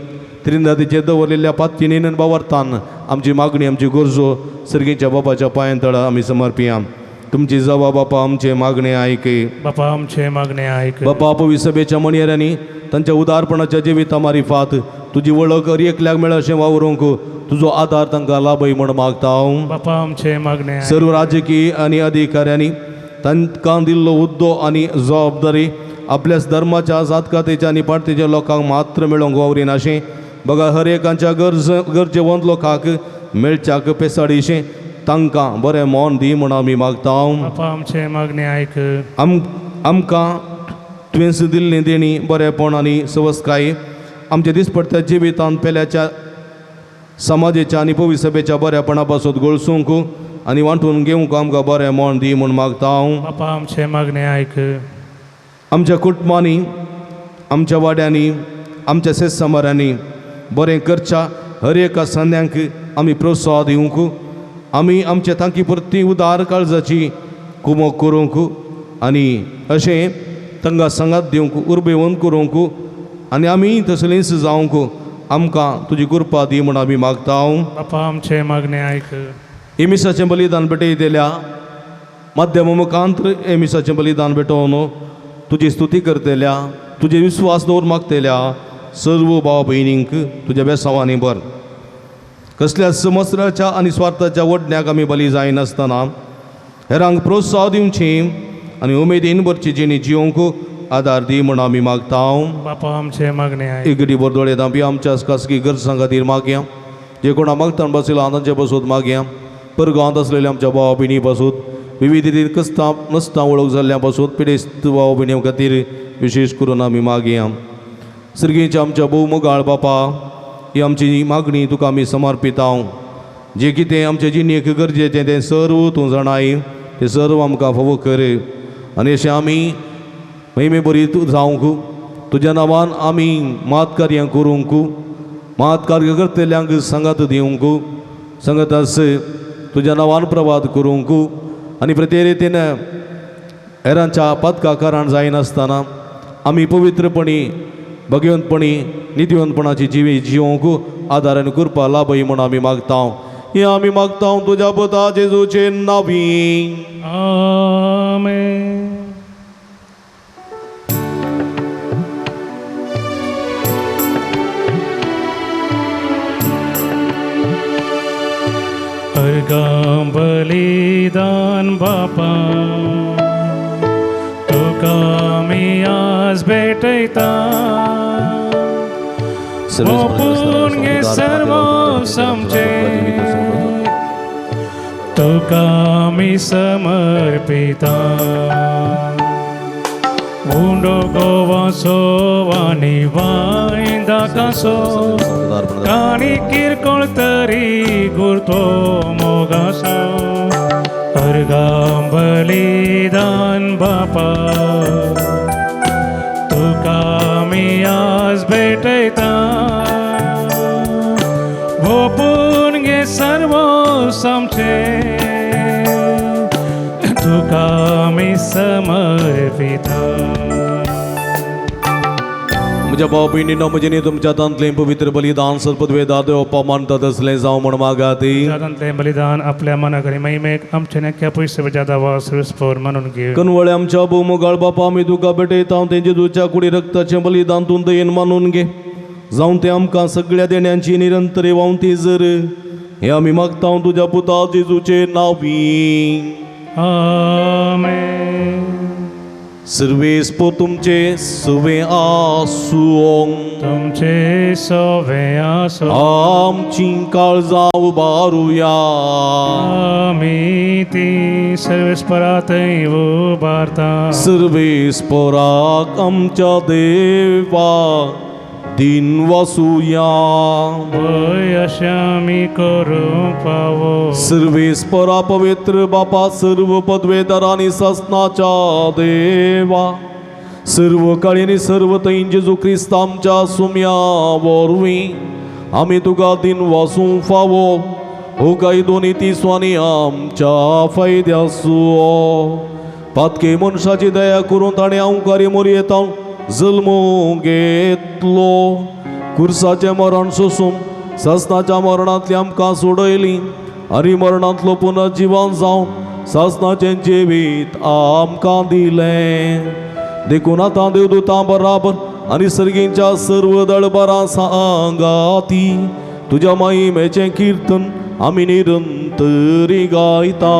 त्रिंदातीचेर दवरलेल्या पात्तीनीन बावरतान आमची मागणी आमची गरजो सर्गीच्या बापाच्या पांयां तळा आमी समर्पिया. तुमची जबाब बापा आमचे मागणे आयक. बापा आमचे मागणे आयक. बापा पवित्र सभेच्या मणयेरांनी तांच्या उदारपणाच्या जिविता मारिफात तुजी वळख हर एकल्याक मेळ अशें वावरूंक तुजो आदार तांकां लाभय म्हूण मागता हांव. बापा आमचे मागणे आयक. सर्व राजकीय आनी अधिकाऱ्यांनी तांकां दिल्लो हुद्दो आनी जबाबदारी आपल्याच धर्माच्या जातकातेच्या आनी पार्टीच्या लोकांक मात्र मेळोवंक वावरिनाशें बघा हर एकांच्या गरजेवंत लोकांक मेळच्याक पेसाडीशें तांकां बरें मन दी म्हूण आमी मागता. बापा आमचे मागणे आयक. आमकां तुवें दिल्ली देणी बरेपण आनी सवस्काय आमच्या दिसपडत्या जिवितांत पेल्याच्या समाजेच्या आनी पवित्र सभेच्या बऱ्यापणा पासत गळसूंक आनी वांटून घेवंक आमकां बरें मन दी म्हूण मागता हांव. बापा आमचे मागणे आयक. आमच्या कुटुंबांनी आमच्या वाड्यांनी आमच्या शेतसमारांनी बरें करच्या हर एका संद्यांक आमी प्रोत्साह दिवंक आमी आमच्या तांकी पुरती उदार काळजाची कुमोक करूंक आनी अशें तांकां सांगात दिवंक उर्बेवंत करूंक आनी आमी तसलींच जावंक आमकां तुजी कृपा दी म्हूण आमी मागता. बापा आमचें मागणें आयक. एमिसाचें बलिदान भेटयतल्या माध्यम मुखांत्र एमिसाचें बलिदान भेटोवन तुजी स्तुती करतल्या तुजे विस्वास दवर मागतल्या सर्व भाव भयणींक तुज्या बेसांवांनी भर. कसल्या समस्राच्या आनी स्वार्थाच्या ओडण्याक आमी बली जायनासतना हेरांक प्रोत्साह दिवची आनी उमेदीन भरची जिणी जिवंक आदार दी म्हूण आमी मागता. बापा आमचें मागणें आयक. एक घडी दोळे धांपी आमच्या खासगी गरजां खातीर मागया. जे कोणा मागतान बसयला तांचे बसूत मागया. परगांवांत आसलेल्या आमच्या भावा भयणी पासूत विविध रितीन कस्तां नसतां वळख जाल्ल्या पासूत पिडेस्त भाव भयणी खातीर विशेश करून आमी मागया. सर्गीच्या आमच्या भोव मोगाळ बापा, ही आमची मागणी तुका आमी समर्पितां. जें कितें आमचे जिणेक गरजेचें तें सर्व तूं जाणाय, तें सर्व आमकां फावो कर आनी अशें आमी महिमे बरी जावंक तुज्या नांवान आमी मात कार्यां करूंक मात कार्य करतल्यांक सांगात दिवंक सांगात आस तुज्या नांवान प्रवाद करूंक आनी प्रत्येक रितीन हेरांच्या पातका कारण जायनासतना आमी पवित्रपणी भगवंतपणी नितीवंतपणाची जिवी जिवंक आदार आनी कृपा लाभय म्हूण आमी मागता. हें आमी मागता तुज्या पुता जेजूचे नांवी. आमेन. अर्घां बलिदान बापा तुका आमी आज भेटयता. ओपून घे सर्व आमचें तुका आमी समर्पिता. उंडो गोवासो आनी वायन दाकासो काणी किरकोळ तरी गुरतो मोगासो. अर्घां बलिदान बापा तुका आमी आज भेटयता. ओपून घे सर्व आमचें तुका आमी समर्पिता. म्हज्या भाव भयणीनो म्हजेनी तुमच्या तांतलें पवित्र बलिदान सर्पद्वेदा देवपा मानता तसलें जावं म्हूण मागाती. तांतलें बलिदान आपल्या मनाक आनी महिमेक आमच्या नेक्या पयशे जादा वा मानून घे. कनवळे आमच्या भोव बापा आमी तुका भेटयता तेंचे तुज्या कुडी रक्ताचें बलिदान तूं दयेन मानून घे. जावं तें आमकां सगळ्या देण्यांची निरंतर वावती जर हें आमी मागता तुज्या पुता जेजूचे नांवी. आमेन. सर्वेस पो तुमचे सुवे आसूं. तुमचे सवे आसो. आमची काळजां उबारुया. आमी ती सर्वेस्परातय उबारता. सर्वेस्पराक आमच्या देवा दिन वासुया. वय अशें आमी करूंक फावो. सर्वेस्परा पवित्र बापा सर्व पदवेदार आनी सासनाच्या देवा सर्व काळी आनी सर्व थंय जेजू क्रिस्त आमच्या सुम्या वरवीं आमी तुका दिन वासूंक फावो. हो कायदो नीती आनी आमच्या फायद्यासो. पातके मनशाची दया करून ताणें अंवकारी मोरयेता जल्मू घेतलो. कुर्साचें मरण सोसून सासनाच्या मरणांतली आमकां सोडयली आनी मरणांतलो पुनर्जिवन जावन सासनाचें जिवीत आमकां दिलें. देखून आतां देवदूतां बराबर आनी सर्गींच्या सर्व दळबरां सांगाती तुज्या महिमेचें किर्तन आमी निरंतरी गायता.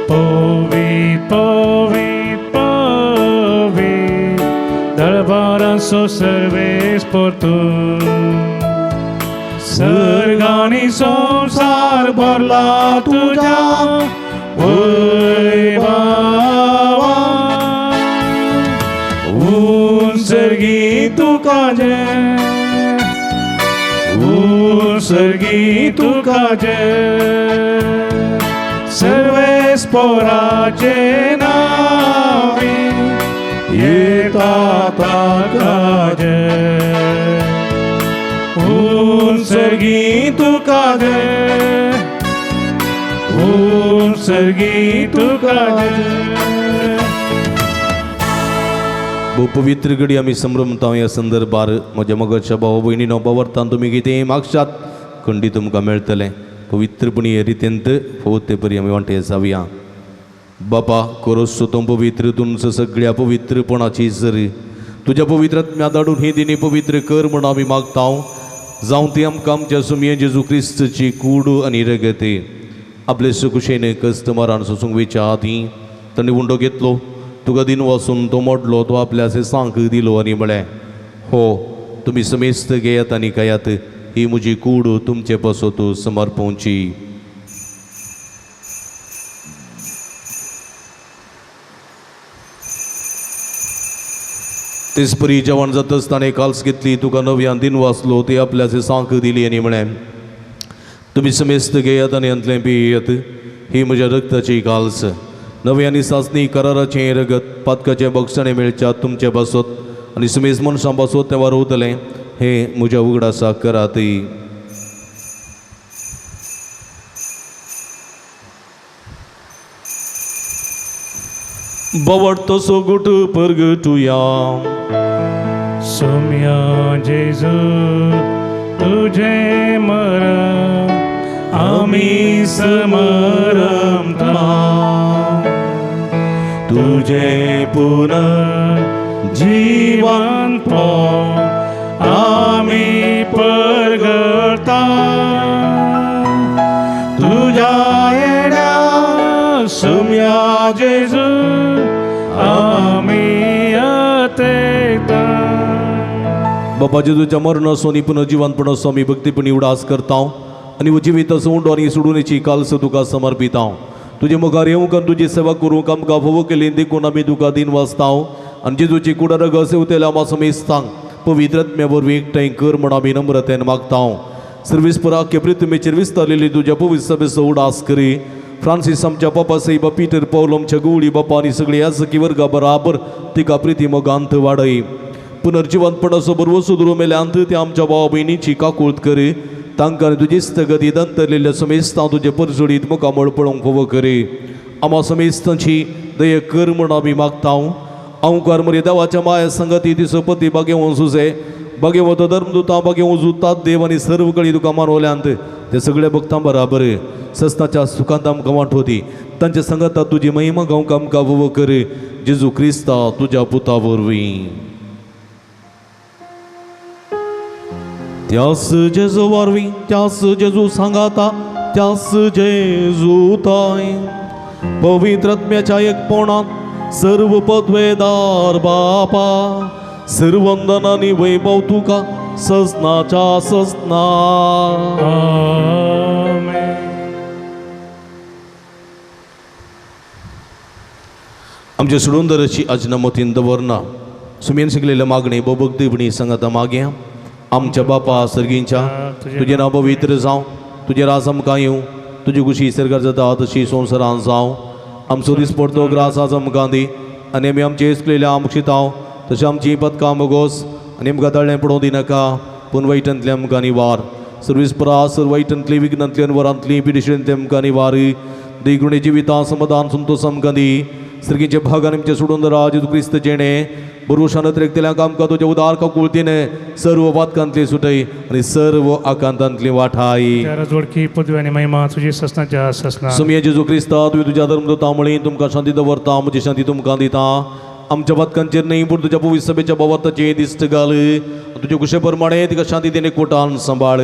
पवी पवी पवी दळबारांचो सर्वेस परतून सर्गांनी संवसार भरला तुज्या वैभवान. उंच तुका जय, उंच तुका जय, सर्वेस्पराचे नावे येता ताका जय. उंच सर्गी तुका जय, ओम सर्गी तुका जय. भोव पवित्र घडी आमी संभ्रमता ह्या संदर्भार. म्हज्या मोगाच्या भाव भयणीनो, बावरतान तुमी कितें मागशात खंडी तुमकां मेळटलें. पवित्रपणी हे रितींत फावो ते परी आमी वांटे जावया. बापा कोरोसो तो पवित्र तुमचो सगळ्या पवित्रपणाची सर तुज्या पवित्र आत्म्या धाडून ही दिनी पवित्र कर म्हूण आमी मागता. जावं ती आमकां आमच्या सुमये जेजू क्रिस्तची कूड आनी रगत. आपले सुकुशेन कस्टमरान सोसूंक वयच्या आदीं ताणें उंडो घेतलो, तुका दिन वासून तो मोडलो, तो आपल्या सांक दिलो आनी म्हळें, हो तुमी समेस्त घेयात आनी खायात, ही म्हजी कूड तुमचे पासत समर्पोवची. तेच परी जेवण जातच ताणें काल्स घेतली, तुका नव्यान दिन वाचलो, ती आपल्या सांक दिली आनी म्हळें, तुमी समेस्त घेयात आनी हांतलें पियेयात, ही म्हज्या रक्ताची काल्स, नवी आनी सासणी कराराचें रगत, पातकाचें बक्षणें मेळच्या तुमचे पासत आनी समेस्त मनशां पासत तें वारवतलें, हें म्हज्या उगडासाक करात. बवडतो सोगुट परगटुया. सोम्या जेजू तुझे मरण आमी समरमता, तुझे पुनः जीवन आमी परगटा, तुझ्या येण्या सोम्या जेजू आमी अतेता. बाबा जेजूच्या मरणाचो आनी पुनर्जिवनपणाचो आमी भक्तीपणी उडास करता आनी जिविताचो उंडो आनी सोडून कालस तुका समर्पिता. तुजे मुखार येवंक आनी तुजी सेवा करूंक आमकां फावो केली देखून आमी तुका दिन वाचता आनी जेजूची कुडा रगत सेवतेल्या आमा समेस्तांक पवित्र आत्म्या वरवीं एकठांय कर म्हूण आमी नम्रतेन मागता. सर्वीस पुराख्य पृथ्वीचेर विस्तारलेली तुज्या पवित्र सभेचो उडास करी. फ्रांसीस आमच्या बापा साहेब, पीटर पावल आमच्या गवळी बापा आनी सगळी याजकी वर्गा बराबर तिका प्रिती मोगांत वाडय. पुनर्जिवंतपणाचो बरवसो दुरू मेल्यांत त्या आमच्या भाव भयणीची काकूळत करी. तांकां तुजी स्थगती दंतरलेल्या समेस्तां तुजे परजोडीत मुखामळ पळोवंक फावो करी. आमा समेस्तांची दया कर म्हूण आमी मागता. अंकार मरे देवाच्या माया संगती तिचो पती बागेवन सुसे बागेवतो धर्मदुतां बागेवन जुतात देव आनी सर्व कळी तुका मानवल्यांत ते सगळे भक्तां बराबर सस्ताच्या सुखांत आमकां वांटोती तांच्या संगतात तुजी महिमा गावंक आमकां फावो कर. जेजू क्रिस्ता तुज्या पुता वरवीं. त्यास जेजू वरवीं, त्यास जेजू सांगाता, त्यास जेजू ताय पवित्र आत्म्याच्या एकपणांत सर्व पदवेदार बापा सर्वंदन आनी वैभव तुका सजनाच्या सजना. आमेन. आमच्या सोडून अजनमतीन दवरना सुमेन शिकलेल्या मागणी भोगदिपणी सांगाता मागया. आमच्या बापा सर्गींच्या तुजें नांव पवित्र जावं, तुजें राज आमकां येवं, तुजी खुशी सरकार जाता तशी संवसारान जावं. आमचो दिसपडतो ग्रास आज आमकां दी आनी आमी आमचे इसलेल्या आमकां शिताव तशें आमची पदकां मोगोस आनी आमकां तळ्ळें पडोवं दिनाका पूण वायटांतलें आमकां निवार. सर्वीस परास वायटांतली विघ्नांतली अनवरांतली पिडिशेंतली आमकां निवार. देगुणे जिवितां समाधान संतोष आमकां दी. सर्गीच्या भागान आमचें सोडून राज जेजू क्रिस्त जेणे बरोशान त्रेकतेल्या आमकां तुज्या उदार काकुळतीन सर्व वातकांतली सुटय आनी सर्व आकांतांतली वाठाय. जोडकी पदवी आनी महिमा तुजी ससनाच्या ससना. सुमये जेजू क्रिस्ता तुवें तुज्या धर्मदूता म्हळी तुमकां शांती दवरता, म्हजी शांती तुमकां दिता. आमच्या वातकांचेर न्हय पूण तुज्या पवित्र सभेच्या भावार्थाचेर दिश्ट घाल. तुजे कुशे प्रमाणे तिका शांती दिने कोटान सांबाळ.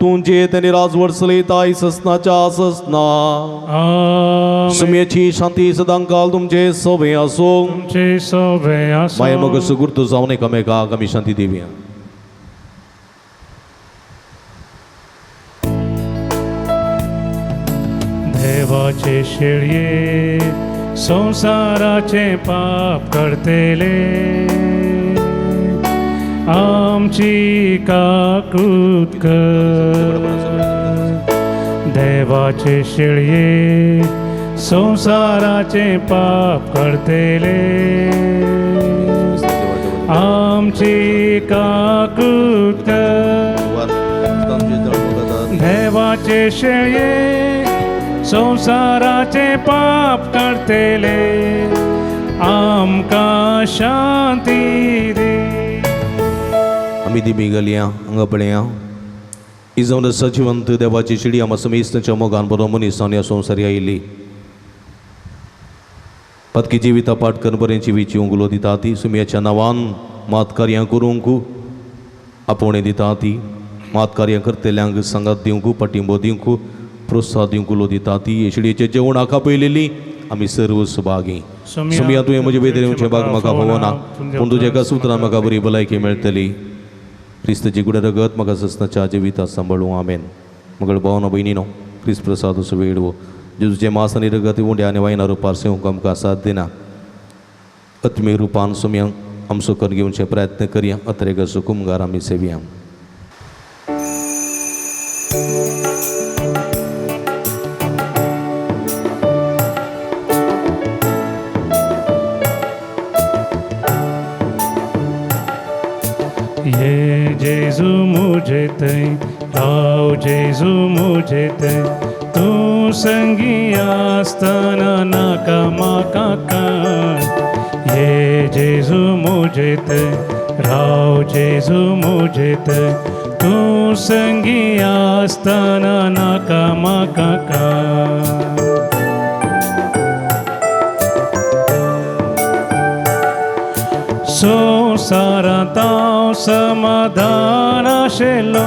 तुमचे तेणे राजवट चलयताय ससनाच्या ससना. सुमयेची शांती सदांकाल तुमचे सोबे आसूं. तुमचे सोबे आसूं. माया मग सुगुर्त जावन एकामेकाक आमी शांती दिवया. देवाचे शेळये संवसाराचे पाप करतेले आमची काकूत कर. देवाचे शेळये संवसाराचे पाप करतेले आमची काकूत कर. देवाचे शेळये संवसाराचे पाप काडटले आमकां शांती दी. आमी दिमी घालया हांगा पळया ही जावन आसा जिवंत देवाची शिडी आमा समेस्तांच्या मोगान बरो मनीस जावन ह्या संवसारी आयिल्ली पातकी जिविता पाठ करून बरें जिवीची उंगलो दिता ती सुमयाच्या नांवान मात कार्यां करूंक आपोवणें दिता ती मात कार्यां करतल्यांक सांगात दिवंक पाटिंबो दिवंक प्रोत्साह दिवंक उलो दिता ती हे शिडयेचें जेवण हाका पळयलेली आमी सर्व सुभागी. सुमया तुवें म्हजे भितर येवचें भाग म्हाका फावना पूण तुज्या एका सुत्रान म्हाका बरी भलायकी मेळटली. क्रिस्ताची गुड रगत म्हाका सस्नाच्या जिवितात सांबाळूं. आमेन. मगळ भावना भयणीनो क्रिस्त प्रसाद असो वेळ जेजूचें मास आनी रगत उंड्या आनी वायना रुपार सेवंक आमकां साथ दिना. आत्मीय रुपान सुमया आमचो करून घेवचे प्रयत्न करया. अत्रेगाचो कुमगार आमी सेवया. ये जेजू मुझे थंय राव जेजू मुझे थंय तूं संगी आसतना नाका म्हाका कांय. ये जेजू मुझे थंय राव जेजू मुझे थंय तूं संगी आसतना नाका म्हाका कांय. संवसारांत हांव समाधान आशिल्लो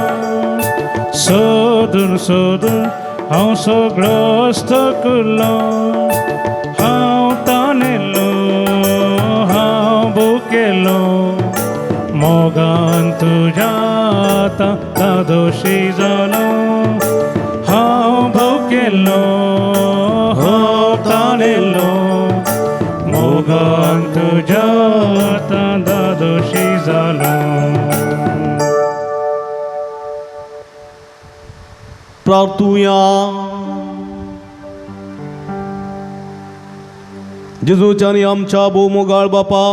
सोदून सोदून हांव सगळोच थकलो. हांव तानेलो हांव भुकेलो मोगान तुज्या आतां धादोशी जालो. हांव भुकेलो हांव तानेलो मोगान तुज्या आतां धादोशी जालो. प्रार्थुया. जेजूच्या आनी आमच्या भोवमोगाळ बापा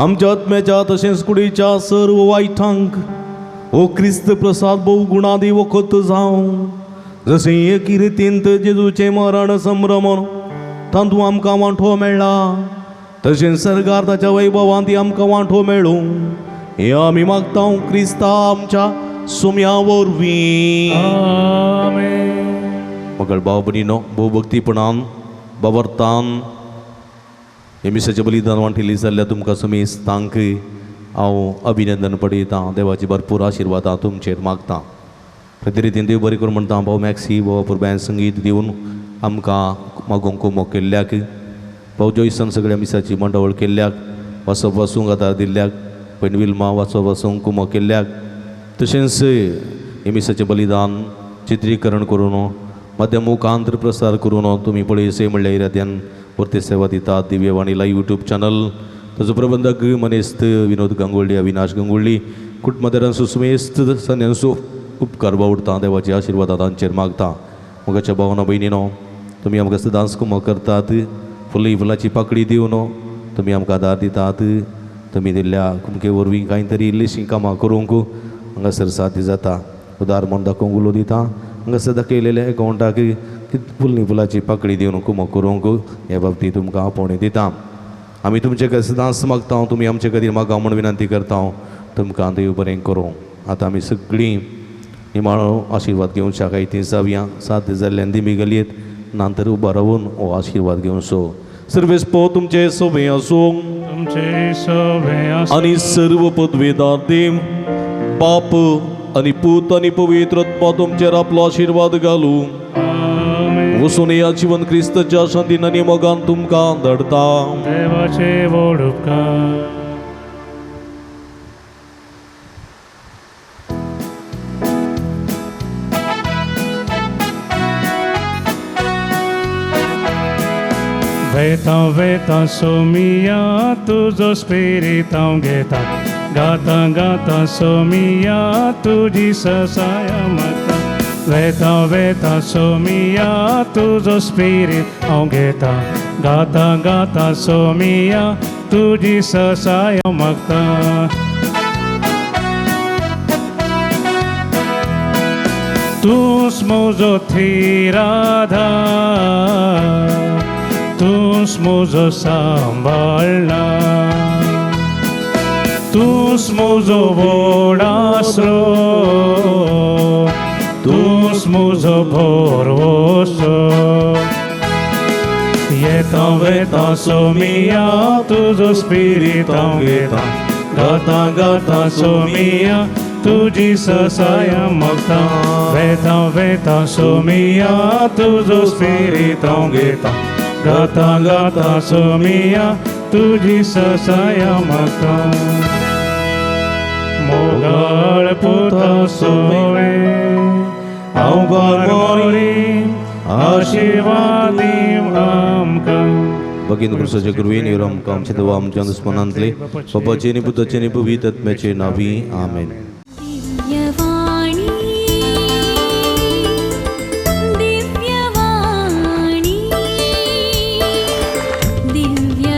आमच्या आत्म्याच्या तशेंच कुडीच्या सर्व वायटांक हो क्रिस्त प्रसाद भोव गुणादी वखत जावं. जशें एक रितींत जेजूचें मरण संभ्रमण तातूंत आमकां वांटो मेळ्ळा तशेंच सरकार ताच्या वैभवांत आमकां वांटो मेळूं हें आमी मागता क्रिस्ता आमच्या सुम्या वरवीं. आमेन. मगळ भाव भयणीनो भोवभक्तीपणान बाबरतान हे मिसाचें बलिदान वांटिल्ली जाल्ल्या तुमकां समेस्तांक हांव अभिनंदन पडयतां. देवाची भरपूर आशिर्वादां तुमचेर मागतां. प्रति रितीन देव बरें करूं म्हणटा भाव मॅक्सी भाव पुरब्यान संगीत दिवन आमकां मागोवंक कुमोक केल्ल्याक भाव जोयसन सगळ्या मिसाची मंडवळ केल्ल्याक वाचप वाचूंक आदार दिल्ल्याक भयण विल्मा वाचप वाचूंक कुमोक केल्ल्याक तशेंच हे मिसाचें बलिदान चित्रीकरण करून माध्यम मुखांतर प्रसार करून तुमी पळयसे म्हणल्या इराद्यान परते सेवा दितात. दिव्यवाणी लायव्ह यूट्यूब चॅनल ताजो प्रबंधक मनेस्त विनोद गंगोळ्ळी अविनाश गंगोळ्ळी कुटुंबादारांचो सुमेस्त सन्यांचो उपकार बावडटा. देवाची आशिर्वादां तांचेर मागता. मोगाच्या भावना भयणीनो तुमी आमकां सदांच कुमक करतात. फुलां फुलाची पाकळी दिवन तुमी आमकां आदार दितात. तुमी दिल्ल्या कुमके वरवीं कांय तरी इल्लीशीं कामां करूंक हांगासर साध्य जाता. उदार म्हूण दाखोवंक उलो दिता. हांगासर दाखयलेल्या एकावंटाक फुलनी फुलाची पाकळी दिवन कुमक करूंक हे बाबतींत तुमकां आपोवणें दिता. आमी तुमचे कडेन सदांच मागता तुमी आमचे खातीर मागा म्हूण विनंती करता. तुमकां देव बरें करूं. आतां आमी सगळीं निमाणो आशिर्वाद घेवच्या काय ती जावया. साध्य जाल्ल्यान दिमी गलयेत नंतर उबो रावून हो आशिर्वाद घेवचो. सर्वेस्पो तुमचे सोबे आसूं तुमचे सोबे आसूं आनी सर्व पदवेदार देव बाप आनी पूत आनी पवित्र आत्मा तुमचेर आपलो आशिर्वाद घालूं. वचून ह्या जिवन क्रिस्ताच्या शांतीन आनी मोगान तुमकां धाडटा. देवाचे व्हड उपकार. वेता वेता सोमिया तुजो स्पिरीत हांव घेता गाता गाता सोमिया तुजी ससाया मागता. वेता वेता सोमिया तुजो स्पिरीत हांव घेता गाता गाता सोमिया तुजी ससाया मागता. तूंच म्हजो थीर आधार, तूंच म्हजो सांबाळना, तूंच म्हजो व्हड आसरो, तूंच म्हजो भरवसो. येता वेता सोमिया तुजो स्पिरीत हांव घेता, गाता गाता सोमिया तुजी ससाय मागता. वेता वेता सोमिया तुजो स्पिरीत हांव घेता, गाता गाता सोमिया तुजी ससाय मागता. मोगाळ पुता सोवे हांव मोरी आशिर्वाद आमकां. भगिनी क्रिस्ताच्या कृपेन यो आमकां आमच्या देवा आमच्या दुस्मनांतले बापाचे आनी पुताचे आनी पवित्र आत्म्याचे नांवी आमेन. दिव्यवाणी, दिव्यवाणी, दिव्यवाणी.